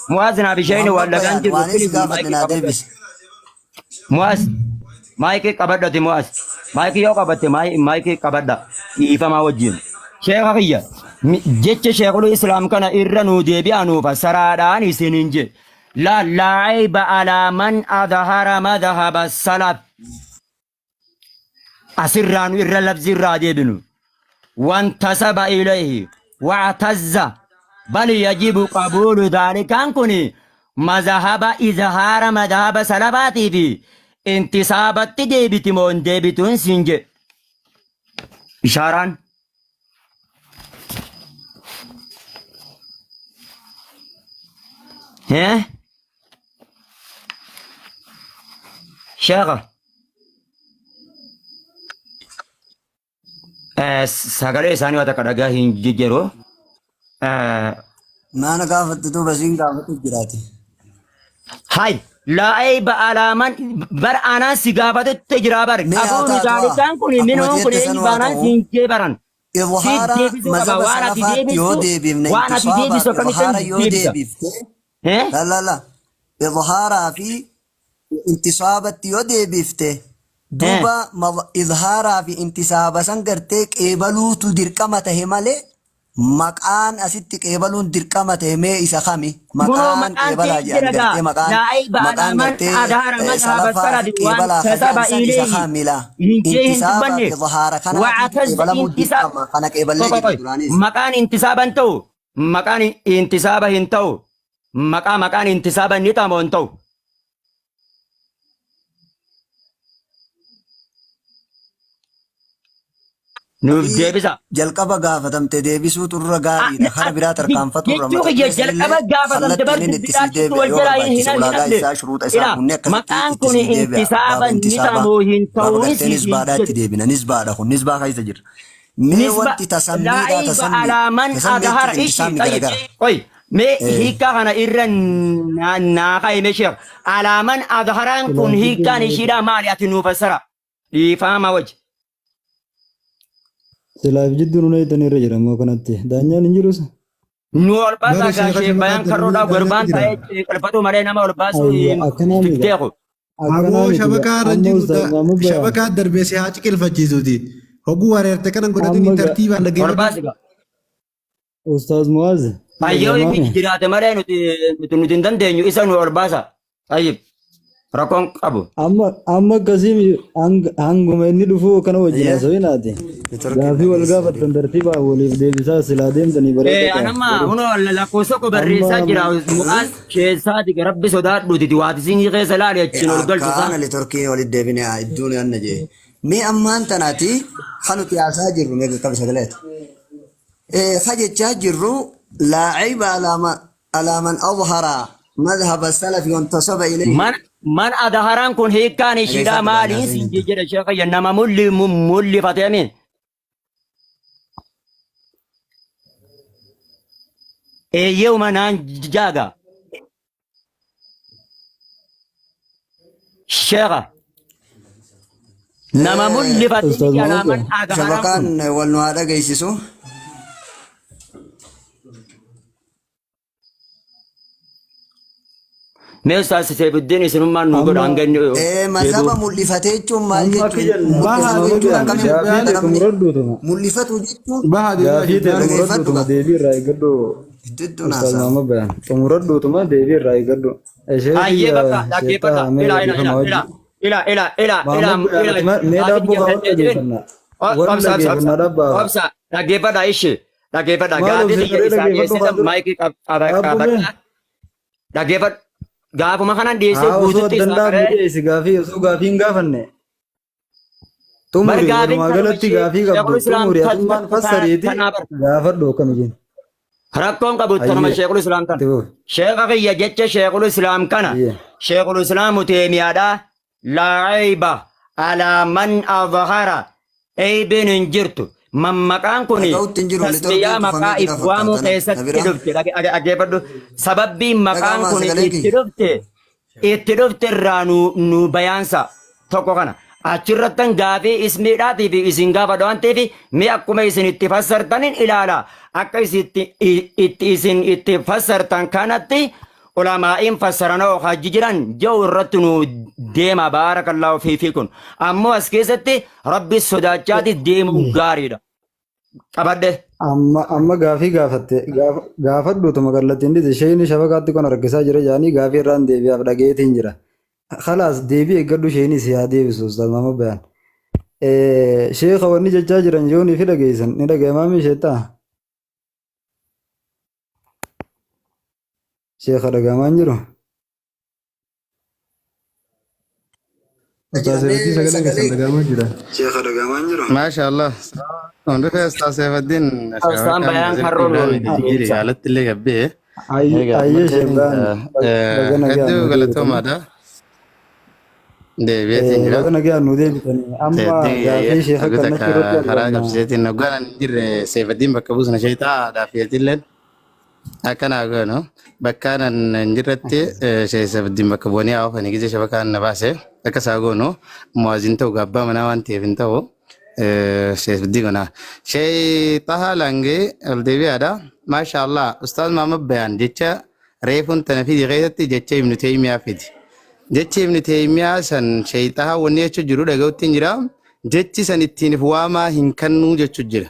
S3: Muwaas naa bishaani
S4: Muhammad
S3: waan lagaan
S4: Bayaan
S3: jirru
S4: waan si
S3: please
S4: gaafate
S3: maayikii
S4: naa
S3: qabadhu.
S4: deebisi.
S3: Muwaas maayikii qabadhu ati muwaas. Maayikii yoo qabatte maayikii qabadha. Dhiifamaa wajjin. Sheekha kiyya jecha sheekul islaam kana irra nuu deebi'aa nuu fassaraadhaan isiniin jedhe. La laa ayba alaa man adhara madhaba salaf. Asirraa nu irra labsi irraa deebinu. Wantasaba ilayhi wa'tazza bal yajibu qabuulu dhaalikaan kun Mazahaba izhaara madhaba salafaatii fi intisaabatti deebiti moo hin deebituun siin jedhe. Ishaaraan. Hee? Sheekha. Sagalee isaanii waa takka dhagaa hin jijjiiru.
S4: Maana gaafatte duuba siin gaafatu jiraate.
S3: Hay laa'ee ba'alaaman bar anaan si gaafatutti jira bar
S4: Mee haa
S3: qabuun
S4: taatu haa.
S3: isaanitaan kun
S4: Akkuma
S3: minoon kun
S4: jette
S3: eenyu
S4: sanuu haa
S3: baanaan
S4: ta'u.
S3: siin jee baran. Siif
S4: Izhaara
S3: deebisuu qaba
S4: mazhaba
S3: waan ati
S4: salafaatti yoo
S3: deebistu
S4: deebifne
S3: waan ati
S4: intisaabaaf
S3: deebistu akkamittan
S4: izhaara yoo
S3: deebisa.
S4: deebifte
S3: Eh?
S4: la la la izhaaraa fi intisaabatti yoo deebifte duuba izhaaraa fi intisaaba san gartee qeebaluutu dirqama tahe malee maqaan asitti qeebaluun dirqama tahe mee isa kami
S3: Kunoo
S4: maqaan
S3: maqaan
S4: qeebalaa
S3: kee
S4: jedhan
S3: jira gaa
S4: gartee maqaan
S3: laa'ee
S4: maqaan
S3: ba'alaaman
S4: gartee
S3: adhaara madhaba
S4: salafaa fi
S3: salafi waan
S4: qeebalaa ka
S3: kasaba
S4: jedhan san isa
S3: ilayhi
S4: kami laa
S3: hin jee hin
S4: intisaabaaf
S3: dubbanne
S4: izhaara kanaatiitu
S3: wa'ataz
S4: qeebalamuu
S3: intisaab
S4: dirqama kana qeeballee
S3: qoy
S4: jirra
S3: qoy
S4: duraanis.
S3: maqaan intisaaban ta'u maqaan intisaaba hin ta'u maqaa maqaan intisaaba ni ta'amoo hin ta'u nuuf
S4: Gaafii
S3: deebisa.
S4: jalqaba gaafatamte deebisuutu irra gaariidha. Kara biraa tarkaanfatu irra
S3: Jechuu
S4: mata
S3: kiyya
S4: duree sanillee
S3: jalqaba gaafatamte bar
S4: kallattiin itti sii
S3: dubbiidhaan
S4: deebi'a
S3: wal
S4: yoo
S3: jalaa hin
S4: barbaachise
S3: hin
S4: ulaagaa
S3: hafne.
S4: isaa shuruuxa isaa
S3: Ilaa
S4: guunnee akkasitti
S3: maqaan
S4: itti
S3: kun
S4: sii deebi'a. Baaba
S3: intisaaba ni
S4: intisaabaa
S3: ta'amoo hin
S4: baaba
S3: ta'uun
S4: gartee
S3: siif hin
S4: nisbaadhaa itti
S3: jedhu.
S4: deebina. Nisbaadha kun nisbaa keessa jirra. Mee
S3: Nisba
S4: wanti tasammiidhaa
S3: laa'iba
S4: tasammi
S3: alaa man
S4: tasammi
S3: adhara
S4: jechuuf
S3: ishi
S4: intisaabni
S3: tayyib
S4: garagara.
S3: qoy mee
S4: Eh,
S3: hiikkaa kana irra naa kaa'ime sheekh alaa man adharaan kun
S7: Silaa
S3: hiikkaan
S7: jidduun
S3: ishiidhaa maali ati nuu fassara dhiifaama wajji.
S7: Silaaf jidduun hunda eegdan irra jira immoo kanatti. Daanyaan hin jirus.
S3: Nu ol baasaa
S5: Bara
S3: gaa
S5: sheekha
S3: sheekh bayaan
S5: shabakaa
S3: karroodhaa
S5: darbee
S3: gurbaan
S5: jira.
S3: taa'ee qalfatuu malee nama ol baasuu
S7: Ayya
S3: hin
S7: akkanaa miti.
S3: beeku.
S7: Akkanaa
S5: Aboo
S7: miti.
S5: shabakaa irra
S7: Amma
S5: jiru
S7: ustaaz Mahmud Bayaan.
S5: shabakaa darbee si haa ciqilfachiisuuti. Hoguu wareerte kanan godhatin
S7: Amma ga
S5: tartiibaan
S3: Ol
S5: dhaggeeffadhu.
S3: baasi gaa.
S7: Ustaaz Muaz
S3: Hayyoo inni
S7: dhagamaame.
S3: jiraate malee nuti hin dandeenyu isa nu ol baasa. Tayyib rakkoon qabu.
S7: Amma amma akkasii hanguma inni dhufu kana wajjin
S4: Ayyee
S7: haasawinaati.
S4: networkiin
S7: Gaafii wal
S4: dhageessisaa
S7: gaafattan
S4: deema.
S7: tartiibaan waliif deebisaa silaa deemtanii bareeda ta'a.
S3: Anamma
S7: Garuu
S3: hunoo lakkoofsa koo
S7: amma
S3: barreessaa jira mu'aaz keessaati rabbi sodaadhuuti waati isin keessa ilaali achiin ol galchu isaa.
S4: Akkaana networkiin walitti deebine iddoon anna jee. Mee ammaan tanaati kan nuti haasaa jirru mee qaqqabi sagaleeti. Ka jechaa jirru laa cayba alaa man adhara madhaba salafi wantasaba ilayhi.
S3: Man man adharaan kun hiikkaan ishiidhaa
S4: Dhageeffadhu gaa
S3: maaliin
S4: naaseen
S3: siin
S4: hedduu.
S3: jedha sheekayya nama mulli mul'ifatee amiin. Eeyyuma naan jaaga sheeka nama mul'ifatee
S7: Ustaaz
S3: miti
S7: Mahmud
S3: alaa man adharaan
S4: Shabakaan
S3: kun.
S4: wal nu haa dhageessisu.
S3: Mee ustaaz Seefuddin isinummaan nu godha
S7: amma
S3: hanga inni
S4: Mazhaba
S3: deebi'u.
S4: mul'ifatee jechuun maal
S7: amma akka
S4: jechuun?
S7: jennu
S5: Baha
S4: Mul'ifatu
S7: Mahmud
S4: jechuun
S7: Bayaan
S4: akkamiin
S7: gaafii
S4: mul'ifata
S7: tee
S4: namni?
S7: xumuradhuutuma.
S4: Mul'ifatu jechuun
S5: Baha deebi'aa
S7: Gaafii tee
S5: sheekh.
S4: dhageeffadhu
S7: xumuradhuutuma
S4: gaa.
S7: deebii irraa eeggadhu.
S4: Iddidduun
S7: Ustaaz
S4: haasaa.
S7: Mahmud Bayaan xumuradhuutuma deebii irraa eeggadhu. Ishee
S3: Hayyee
S7: kiyya
S3: bakka dhaggeeffadha.
S7: sheektaa mee
S3: Ila ila ila
S7: dhiifama
S3: ila
S7: wajji.
S3: ila ila ila ila
S7: Mahmud Bayaan
S3: ila
S7: ati mee
S3: gaafii
S7: daabboo
S3: kiyya
S7: kaa
S3: kan
S7: wal
S3: deebiin.
S7: dhageeffanna. Wal
S3: Obsa obsa obsa
S7: dhageeffanna dhabbaa.
S3: obsa dhaggeeffadha ishi dhaggeeffadha
S7: Maal
S3: gaafii
S7: obsi
S3: kiyya
S7: turee
S3: isaa
S7: dhageeffadhu
S3: dhiyeessita
S7: kaa dura.
S3: maayikii
S7: Daabboo mee.
S3: qabadha dhaggeeffadhu gaafuma kanan dhiyeessee
S7: Haa osoo
S3: guututti
S7: addan
S3: isaa
S7: dhaabne
S3: qaree
S7: dhiyeessi gaafii osoo gaafii hin gaafanne.
S3: bar
S7: Xumuri
S3: gaafiin
S7: walumaa
S3: kanuma
S7: galatti gaafii
S3: sheekul
S7: qabdu
S3: islaam
S7: xumuri atummaan fassariiti
S3: tanaa bar
S7: gaafadhu akkami jenna.
S3: Rakkoon qabu tanuma
S7: Hayyee
S3: sheekul islaam tana.
S7: itti fufi.
S3: Sheekha kiyya jecha sheekul islaam kana
S7: Hayyee.
S3: sheekul islaamu teemiyaadha. Laa ayba alaa man adhara eybiin hin jirtu. Mammaqaan kun
S4: Dhaga'utti hin jiru
S3: tasmiyaa
S4: networkiin
S3: maqaa
S4: cufamee jira
S3: if waamuu
S4: fakkaata na
S3: keessatti
S4: bira.
S3: dhufte. Dhaggeeffadhu. Sababbiin maqaan
S4: Dhaga'amaa
S3: kun
S4: sagaleen
S3: itti
S4: kiyya.
S3: dhufte itti dhufte irraa nu bayaansa tokko kana. Achirrattan gaafii ismiidhaatii fi isin gaafadha waan ta'eef mee akkuma isin itti fassartanin ilaala. Akka isin isin itti fassartan kanatti ulamaa'iin fassaranoo hajji jiran ji'u irratti nu deema baarakallaahu fi kun. Ammoo as keessatti rabbi sodaachaati deemuun gaariidha. Qabadhe.
S7: Amma amma gaafii gaafatte gaafadhuutuma kallattiin dhise isheen shabakaatti kun harkisaa jira jedhanii gaafii irraan deebi'aaf dhageetiin jira. Khalaas deebii eeggadhu isheenis haa deebisu Ustaaz Mahmud Bayaan. Sheekha wanni jechaa jiran yoonii fi dhageessan ni dhaga'amaa mi sheettaa? Sheekha dhaga'amaa hin jiru?
S5: Ustaaz
S4: Jira
S5: Seefaddin
S4: mee
S5: sagaleen keessan
S4: sagalee
S5: dhaga'amaa jira.
S7: Sheekha dhagahamaa hin jiru?
S2: Maasha Allah. Kun dhufe Ustaaz Seefaddin
S3: Ustaan
S2: shabakaan
S3: Bayaan
S2: asirratti
S3: Karroon
S2: biraan
S3: ol
S2: jijjiiri
S3: deebisa.
S2: haalatti illee gabbee.
S7: Ayyee
S2: Egaa
S7: Sheekh Bayaan baga nagaan
S2: hedduu
S7: nu deebitanii.
S2: galatoomaadha. Deebi'eetiin jira.
S7: Baga nagaan nu deebitanii. Amma
S2: Seefaddin
S7: gaafii sheekha
S2: hagu
S7: kanatti
S2: takka
S7: irratti
S2: karaa
S7: argamna.
S2: qabsiiseetiin hoggaan hin jirre Seefaddin bakka buusna sheetaa dhaafeetilleen akkana goonu bakka nan hin jirretti Seefaddin bakka bu'anii haa oofanii gizee shabakaan na baase akka isaa goonu muwaazin ta'u gaabbaa manaa waan ta'eef hin ta'u Seefaddin gona. Shee Xahaa Langee ol deebi'aadha. Maasha Allah Ustaaz Maamad Bayaan jecha reefuun tana fidi keessatti jecha Ibnu Teeymiyaa fidi. Jechi Ibnu Teeymiyaa san Shee Xahaa wanni jechuu jiru dhaga'utti hin jira. Jechi san ittiin if waamaa hin kannuu jechuu jira.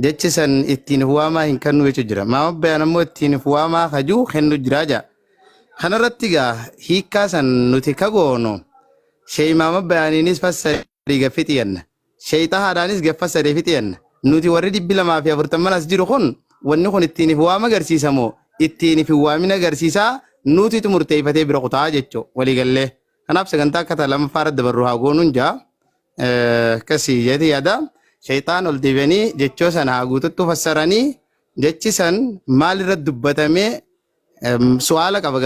S2: Jechi san ittiin if waamaa hin kannuu jechuu jira. Maamad Bayaan ammoo ittiin if waamaa hajuu kennu jira jaa. Kanarratti gaa hiikkaa san nuti kagoonu Shee Maamad Bayaaniinis fassarii gaffi xiyanna. Shee Xahaadhaanis gaffa sadee fixyanna. Nuti warri 240 as jiru kun wanni kun ittiin if waama agarsiisa moo ittiin if hin waamin agarsiisaa nutitu murteeffatee bira kutaa jechuu waliigallee. Kanaaf sagantaa akka ta'a lammaffaa irratti dabarru haa goonuun jaa. Akkasii jeeti yaada. Shayxaan ol deebi'anii jechoo sana haa guututtuu fassaranii jechi san maal irratti dubbatamee su'aala qaba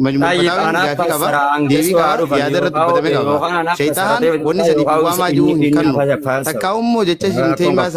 S2: majmuul
S3: Tayyib
S2: fataawin
S3: anaaf
S2: gaafii qaba
S3: fassara
S2: deebii
S3: hangasuu haa
S2: qaba
S3: dhufan
S2: yaada irratti
S3: yookaan
S2: dubbatame qaba
S3: yookaan anaaf
S2: shayxaan
S3: fassaratee
S2: wanni
S3: bitaa
S2: saniif
S3: yookaan
S2: waamaa
S3: inni
S2: jiru hin
S3: inni
S2: kannu
S3: fassara.
S2: takkaa immoo jecha
S3: Rakkoon
S2: teymaa
S3: qabu.
S2: sana